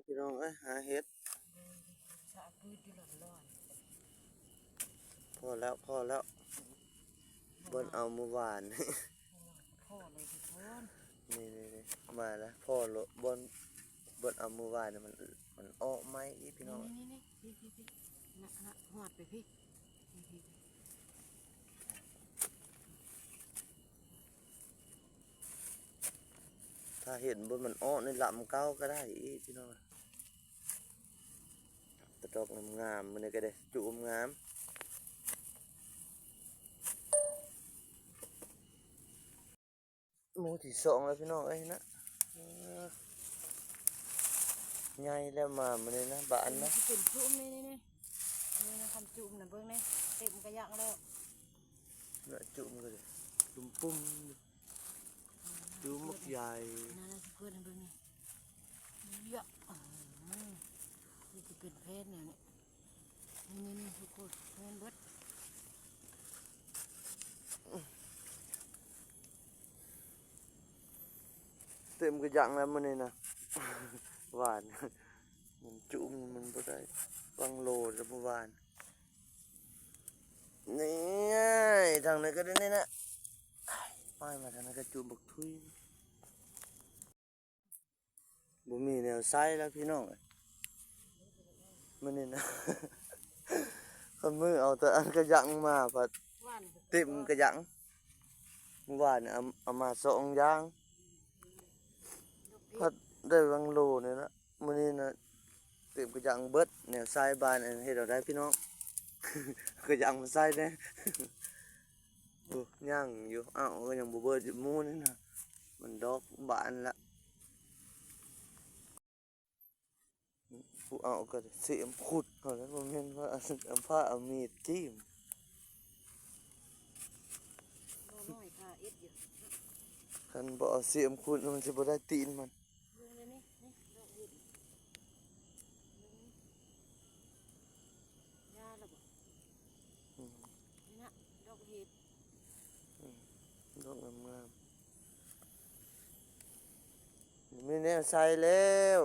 ພີ່ນ້ອງເອີຍ ຫາເຫັດ ສະປືດຢູ່ຫຼອນໆ ພໍແລ້ວ ພໍແລ້ວ ບ່ອນເອົາມື້ວານ ພໍເລີຍທຸກຄົນ ນີ້ໆໆ ມາແລ້ວ ພໍໂລດ ບ່ອນ ບ່ອນເອົາມື້ວານນີ້ ມັນ ມັນອອກໃໝ່ອີກ ພີ່ນ້ອງ ນີ້ໆໆ ພີ້ໆໆ ນະ ນະ ຮອດໄປພີ້ ພີ້ໆ ຖ້າເຫັນບ່ອນມັນອອກໃນລຳເກົ່າກໍໄດ້ອີກ ພີ່ນ້ອງ ແຕ່ດອກງາມໆ ມື້ນີ້ກໍໄດ້ຈຸ່ມງາມ ໝູ່ທີສອງແລ້ວ ພີ່ນ້ອງເອີຍນະ ເອີ ໃຫຍ່ແລ້ວ ມາມື້ນີ້ນະ ບານນະ ຊິເປັນຈຸ່ມນີ້ໆໆ ນີ້ນະ ຄັນຈຸ່ມນະ ເບິ່ງນີ້ ເຕັມກະຍັງແລ້ວ ນະ ຈຸ່ມກໍໄດ້ ປຸ້ມໆ ຈຸ່ມບັກໃຫຍ່ ນັ້ນນະ ຊິເປີດໃຫ້ເບິ່ງນີ້ ເຢາະ ອືມ ນີ້ຊິເປັນແຜ່ນແນວນີ້ ນີ້ໆໆ ທຸກຄົນ ແມ່ນເບິດ ເຕັມກະຍັງແລ້ວມື້ນີ້ນະ ຫວານ ມັນຈຸ່ມ ມັນບໍ່ໄດ້ ວັງໂລແລ້ວມື້ວານ ນີ້ ທາງນີ້ກໍໄດ້ນີ້ນະ ໄປມາທາງນັ້ນກໍຈຸ່ມບັກທຸຍ ບໍ່ມີແນວໃສ່ແລ້ວພີ່ນ້ອງເອີຍ ມື້ນີ້ນະ ຄັນມື້ເອົາແຕ່ອັນກະຍັງມາ ພັດເຕັມກະຍັງ ມື້ວານນີ້ເອົາ ເອົາມາສອງຢ່າງ ພັດໄດ້ວັງໂລນີ້ນະ ມື້ນີ້ນະ ເຕັມກະຍັງເບິດ ແນວໃສ່ບານ ອັນເຮັດເອົາໄດ້ພີ່ນ້ອງ ກະຍັງມາໃສ່ແດ່. ໂອ້ ຍັງຢູ່ ອ້າວ ກໍຍັງບໍ່ເບິດຢູ່ໝູ່ນີ້ນະ ມັນດອກບານລະ ຜູ້ເອົາກໍເສຍມຂຸດເອົາແລ້ວ ບໍ່ແມ່ນວ່າເອົາຜ້າເອົາມີດຈີ້ມ ບໍ່ນ້ອຍຄ່າເອັດຢູ່ ຄັນບໍ່ເອົາເສຍມຂຸດ ມັນຊິບໍ່ໄດ້ຕີນມັນ ເບິ່ງແລ້ວນີ້ ນີ້ ດອກເຫັດ ເບິ່ງນີ້ ຢາລະບໍ່? ອືມ ນີ້ນະ ດອກເຫັດ ອືມ ດອກງາມໆ ມີແນວໃສ່ແລ້ວ